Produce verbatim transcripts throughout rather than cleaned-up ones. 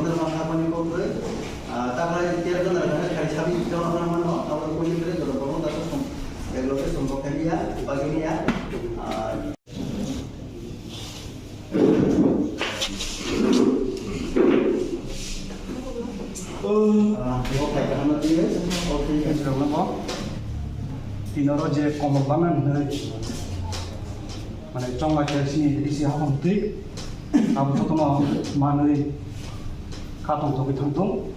Tamo hapani kok bai, ah, takla tiar gana rok khai sabi jama rok mano, abo koi ni bre jora bomo da som, ego ke som bokhani ya, bagini ya. Ah, ah, bo khai kaham na tiye, o tiye khai kaham na bo. Tinoro je komol bana nai. Mane chongla khe sini bisi hapang twi abo jotono manwi khatong thogwi thangthung.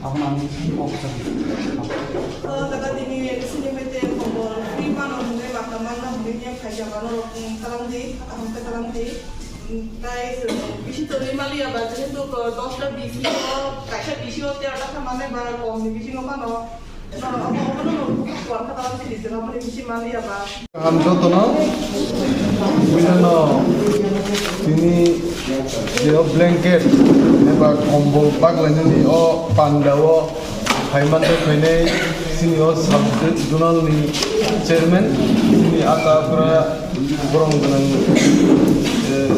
Abono ang kok sa. O jaga tini sini mete kombol free mano hwnwi mata manna hwnwi khe khaisa mano rok thalang di, kaham khe thalang di. Tai bisi tongwi maliya ba jehetu dosta bisi o kaisa bisi o tera ta mane ba kom ni bisingo mano. Kaham jotono, buinano tini je o blanket eba kombol baglainani o panda o phaiman tei phainai chini o sub zonal ni chairman chini ata pura borong gwnang, eh,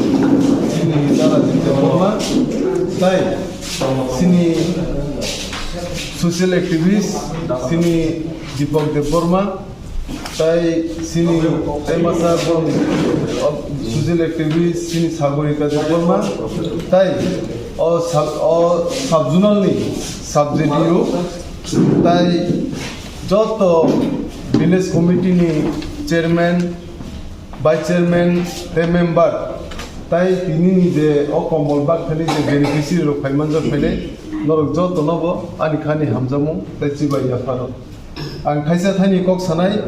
chini dada Jitya Debbarma tai chini social activist chini Deepak Debbarma, tai chini tai masa borok social activist chini Sagorika Debbarma, tai o sub, o sub zonal ni sub Z D U, tai joto village committee ni chairman, vice chairman tei member, tai tini ni je o kombol bagthani je beneficiary rok phaimanjak phainai, norok jotono bo ani khani hamjakmung tei chibai yapharo. Ang khaisa thaini kok sanai,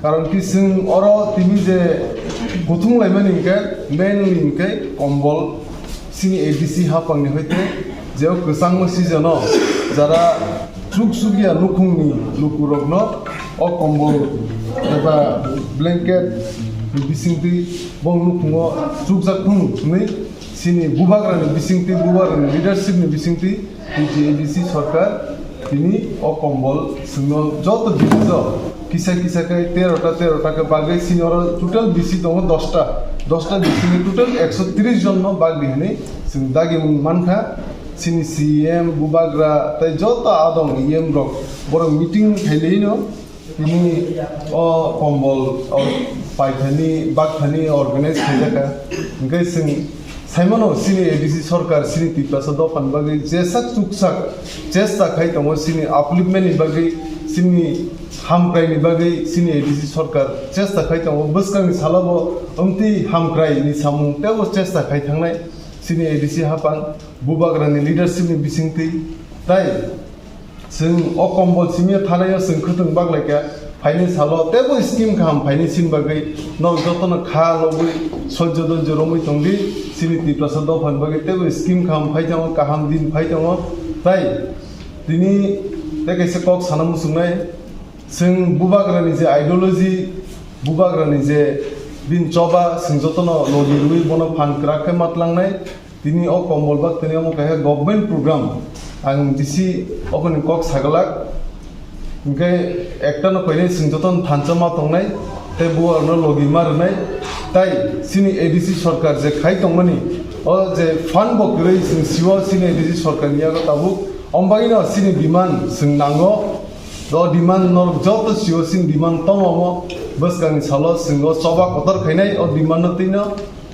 karon ki chwng oro tini je kuthung laimani hwnkhe mainly hwnkhe kombol chini A D C hapangni hoite je o kwchangma season o jara chuk chukya nukhungni lukurokno o kombol eba blanket bisingtwi bong nukhungo chukjak thung hwnwi chini bubagrani bisingtwi, bubagrani leadership ni bisingtwi T T A D C sarkar tini o kombol chwngno joto village o kisa kisa khe tero ta, tero ta khe bagwi chini oro total bisi tongo dosta, dosta bisini total ekso tris jon no bagdi hwnwi chwng dagimung mankha. Chini C E M, bubagra tei joto adong E M rok borok meeting khailai no tini o kombol o paithani bakthani organize khaijakha. Hwnkhe chwng saimano chini A D C sarkar chini Tiprasa dophani bagwi jesak chuksak chesta khai tongo, chini upliftment ni bagwi, chini hamkrai ni bagwi chini A D C sarkar chesta khai tongo. Bwskangni salo bo omtwi hamkrai ni samung teibo chesta khai thangnai chini A D C hapang bubagrani leadership ni bisingtwi tai chwng o kombol simi thanai o chwng khwtwng baglai kha, phaini salo teibo scheme kaham phaini sin bagwi norok jotono kha logwi sojjo dojjo romwi tongdi. Chini Tiprasa dophani bagwi teibo scheme kaham phai tongo, kaham din phai tongo. Tai tini tei kaisa kok sana muchungnai, chwng bubagrani je ideology, bubagrani je bini choba, chwng jotono logi rwwi bono phan kwrak khe ma tlangnai. Tini o kombol bak tini omo kaisa government program. Ang bisi okoni kok saglak. Hingke ekta no koinai chwng jotono thansa ma tongnai, tei buarokno logi ma rwnai. Tai chini A D C sarkar je khai tongmani, o je fund bo kwrwi chwng sio chini A D C sarkar ni yago tabuk. Omo bagwino chini demand chwng nango. O demand norok joto sio chini demand tongo omo. Bwskangni salo chwng o choba kotor khainai o demand no twino.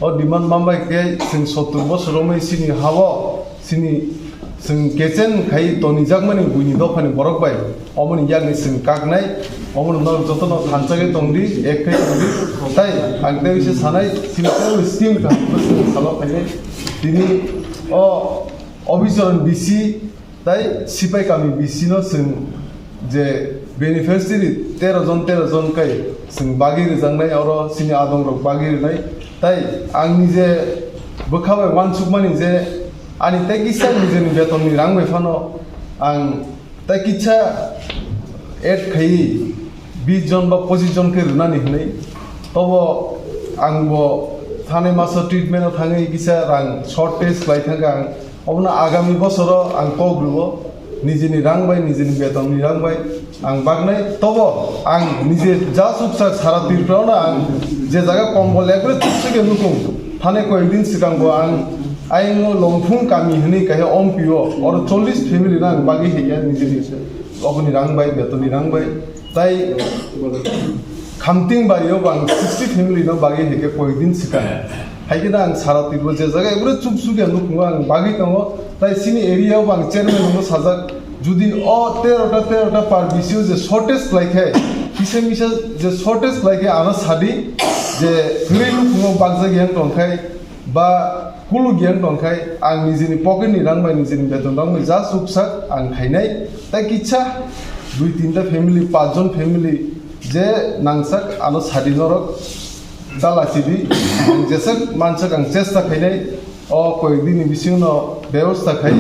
O demand manbai khe chwng sottur bosor romwi chini ha-o, chini chwng kechen khai tonijakmani buini dophani borok bai. Omoni yakni chwng kaknai, omono norok jotono thansa khe tongdi, ek khe tongdi. Tai ang tei bisi sanai, chini tei scheme kaham bwswk salo khainai. Tini o Obicharan bisi tai Sipai kami bisino chwng je beneficiary tero jon, tero jon kai chwng bagwi rwjaknai, oro chini adongrok bagwi rwnai. Tai ang nije bwkha bai uansukmani je ani tei kisa nijeni betonni rang bai phano ang tei kisa add khaiwi bis jon ba pochis jon khe rwnani hwnwi. Tobo ang bo thanai maso treatment o thangwi kisa rang shortage khlai thangkha ang. Obono agami bosoro ang kok rwo, nijini rang bai, nijini betonni rang bai ang baknai. Tobo ang nije ja chuksa sara Tripura no ang je jaga kombol ekre chuksa khe nukung. Thani koyek din swkang bo ang Ayang o Longphung kami hwnwi kaisa ompio, oro chollish family no ang bagwi haiya nijini oboni rang bai, betoni rang bai. Tai Khamting bari o bang sixty family no bagwi haikhe koyekdin swkang. Haikhe da ang sara twibo je jaga ebro chuk chuk ya nukhungo ang bagwi tongo. Tai chini area o bang chairman no sajak, judi o tero ta, tero ta par B C o je shortage khlai khe, kisa misa je shortage khlai khe ano sadi je kwrwi nukhungo bakjak yang tong khai, ba kuluk yang tong khai, ang nijini pocket ni rang bai, nijini beton rang bai, ja suk sak ang khainai, tai kisa dui tinta family, pachjon family je nangsak ano sadi norok dala sidi, ang jeswk mansak ang chesta khainai, o koyek din ni bisingo no bebosta khai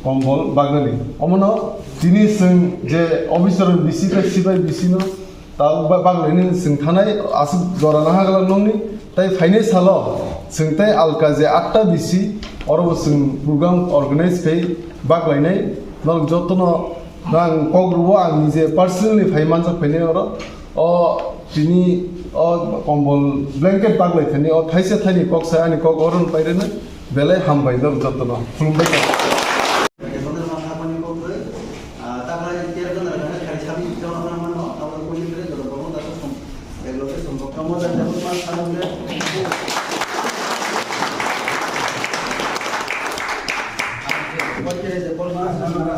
kombol bagnani. Omono tini chwng je officer bisi tei sibai bisi no Tabuk ba-, baglaini chwng thanai aswk jora nahagala nokni, tai phainai salo chwng tai alka je atta bisi oro bo chwng program organize khai baglainai. Norok jotono ang kok rwo, ang nije personally phai manjak phainai oro. O tini o kombol blanket baglai thani o thaisa thaini kok sai ani kok oro pairwna belai hambai norok jotono khulumbai. Keson ma thapani kokre, ah, takla ter kana kana khari sabi jona mana mana, tawla koi kre jora bomo da som, eglo ke som bokta mo da jabon ma thapani. Koi kre jabon ma thapani.